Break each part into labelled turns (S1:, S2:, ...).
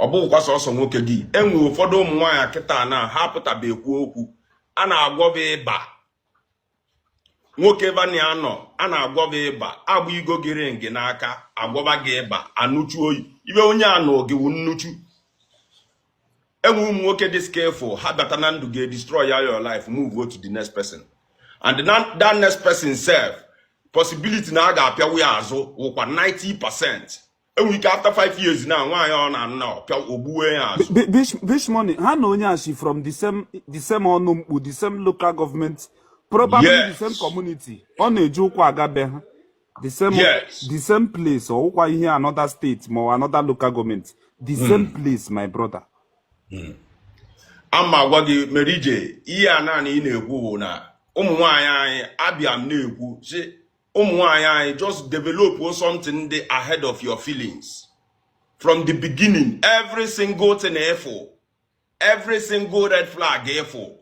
S1: Ọ bụghịkwa sọsọ nwoke gị. Enwe ụfọdụ ụmụ nwaanyị kịta na ha apụtabe ekwu okwu. A na-agwọ ịba. Nwoke bani anọ a na-agwọ gị ịba, agba igo gị ring n'aka, agwọba gị ịba, anụchu oyi ibe onye anụ gị wụ nnuchu. Enwe ụmụ nwoke dị skillful, ha bata na ndụ ga-destroy your life, move on to the next person, and that next person self, possibility na a ga-apịawu ya azụ wụkwa 90%. Enwere ike after 5 years na nwaanyị ọ na-anụ na ọpịa ogbuwe ya azụ.
S2: Bish Money, ha na onye a shi from the same ọnụ mkpu, the same local government, probably the same community. Ọ na-eji ụkwụ aga be ha, the same the same place. Ọwụkwa ihe another state ma ọ another local government, the same place, my brother.
S1: Ama agwa gị mere ije ihe a naanị ị na-ekwu bụ na ụmụ nwaanyị anyị abịa m na-ekwu si ụmụ nwaanyị anyị just develop something dị ahead of your feelings from the beginning. Every single thing efu, every single red flag efu,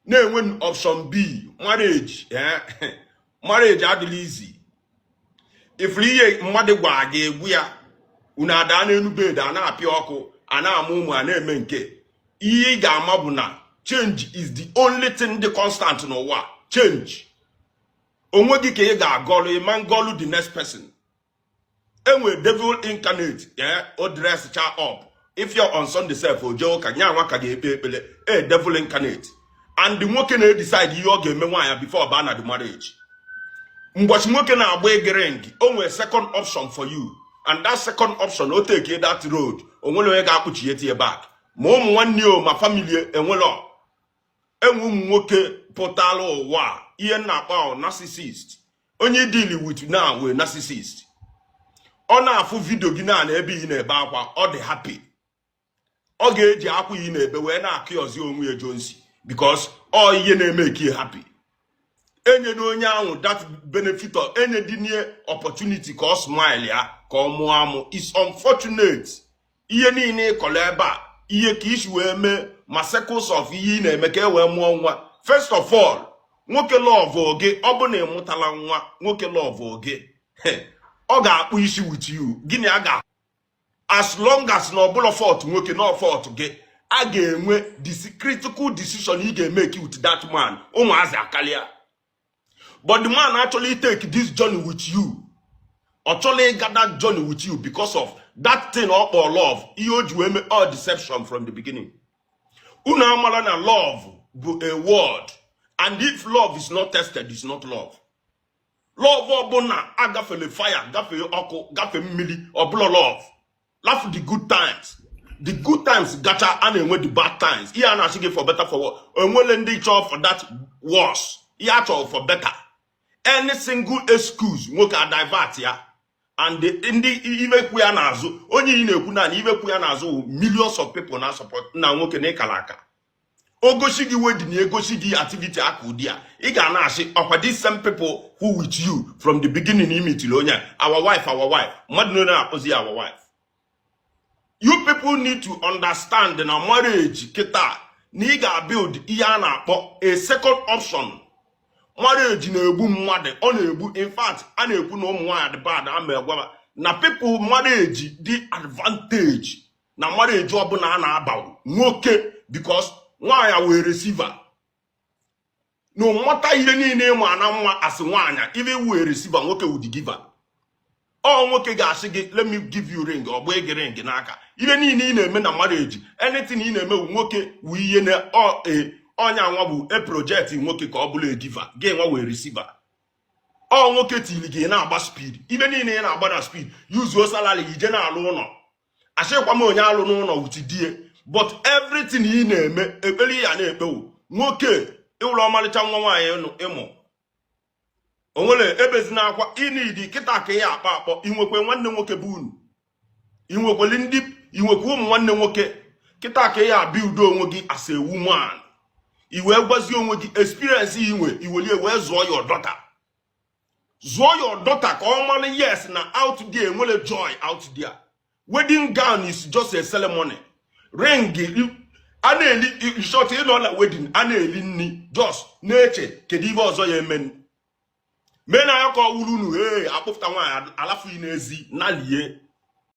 S1: na-enwe option B. Marriage, eh? Marriage adịla easy. Ifuru ihe mmadụ gwara gị egwu ya, unu ada n'elu bed, a na-apịa ọkụ, a na-amụ ụmụ, a na-eme nke ihe ị ga-ama bụ na change is the only thing dị constant n'ụwa. Change onwe gị ka ị ga-agọlụ, ịma ngọlụ the next person. Enwe devil incarnate, eh, o dress cha up. If you're on Sunday self, o jee ụka nya nwa ka ga-ekpe ekpere. A devil incarnate. And the nwoke na-edecide ihe ọ ga-eme nwaanyị before baa na the marriage. Mgbochi nwoke na-agba ege ring, o nwere second option for you, and that second option, o take that road, o nwere onye ga-akpụchi tie back, ma ụmụ nwanne o, ma family enwelo. Enwe ụmụ nwoke pụtara ụwa a, ihe m na-akpọ ahụ narcissist. Onye deal with now wee narcissist, ọ na-afụ video gị na ebe ị na-ebe akwa, ọ dị happy. Ọ ga-eji akwa ị na-ebe wee na-akụ ọzi onwe ya jonsi, because ọ ihe na-eme ka happy. Enye na onye ahụ that benefit of enye dinye opportunity ka ọ smile ya, ka ọ mụọ amụ. Is unfortunate. Ihe niile ịkọrọ ebe a, ihe ka isi wee mee ma circles of ihe ị na-eme ka e wee mụọ nwa. First of all, nwoke love gị, ọ bụ na ịmụtala nwa, nwoke love gị, ọ ga-akpụ isi with you. Gịnị a ga, as long as na ọbụla fault nwoke na fault gị, a ga-enwe this critical decision ị ga-emeke with that man. Ụmụazị akarịa, but the man actually take this journey with you, ọ chọrọ ịga that journey with you because of that thing ọ kpọrọ love. Ihe o ji wee mee all deception from the beginning. Unu amara na love bụ a word, and if love is not tested, is not love. Love ọbụla agafele fire, gafee ọkụ, gafee mmiri, ọbụla love. Laugh the good times, the good times gacha, a na-enwe the bad times. Ihe a na-asị gị for better, for worse, enwele ndị chọọ for that worse, ihe a chọrọ for better. Any single excuse, nwoke a divert ya. And ndị imekwu ya n'azụ, onye ị na-ekwu naanị imekwu ya n'azụ wụ millions of people na support na nwoke na ịkara aka. O gosi gị wedding, egosi gị activity aka ụdị a, ị ga na-asị ọkwa these same people who with you from the beginning. Imitiri onye a, our wife, our wife, mmadụ na na-akpụzi ya our wife. You people need to understand na marriage kịta na ị ga-build ihe a na-akpọ a second option. Marriage na-egbu mmadụ, ọ na-egbu. In fact, a na-ekwu na ụmụ nwaanyị dị bad, ama egwa na people marriage dị advantage na marriage ọbụla a na-aba nwoke, because nwaanyị wee receiver. Na nwata ihe niile ịma na nwa asị nwaanyị ife wee receiver, nwoke wụ the giver. Ọ nwoke ga-asị gị, "Let me give you ring." Ọ gba gị ring n'aka. Ihe niile ị na-eme na marriage, anything ị na-eme wụ nwoke wụ ihe na ọ e ọnya nwa bụ e project nwoke ka ọ bụrụ a giver, gị nwa wee receiver. Ọ nwoke tiri gị na-agba speed, ibe niile ị na-agba na speed, yuzuo salary gị je na-alụ ụlọ. Asịkwa m onye alụ n'ụlọ wuti die, but everything ị na-eme, ekpere ya na-ekpewu nwoke ịwụrụ ọmarịcha nwa nwaanyị ịmụ onwere ebezina akwa ịnidi kịta ka ya akpọ akpọ. Inwekwe nwanne nwoke bụ unu, inwekweli ndị, inwekwa ụmụ nwanne nwoke, kịta ka ya abịa udo onwe gị as a woman. I wee gwazie onwe gị experience inwe, iwelie wee zụọ your daughter, zụọ your daughter ka ọ mara, yes, na out there enwere joy out there. Wedding gown is just a ceremony. Ring a na-eli short, ịnọ na wedding a na-eli nri, just na-eche kedu ihe ọzọ ya eme mee na ya ka ọ wuru unu. Ee, akpụpụta nwaanyị alafu n'ezi nalie.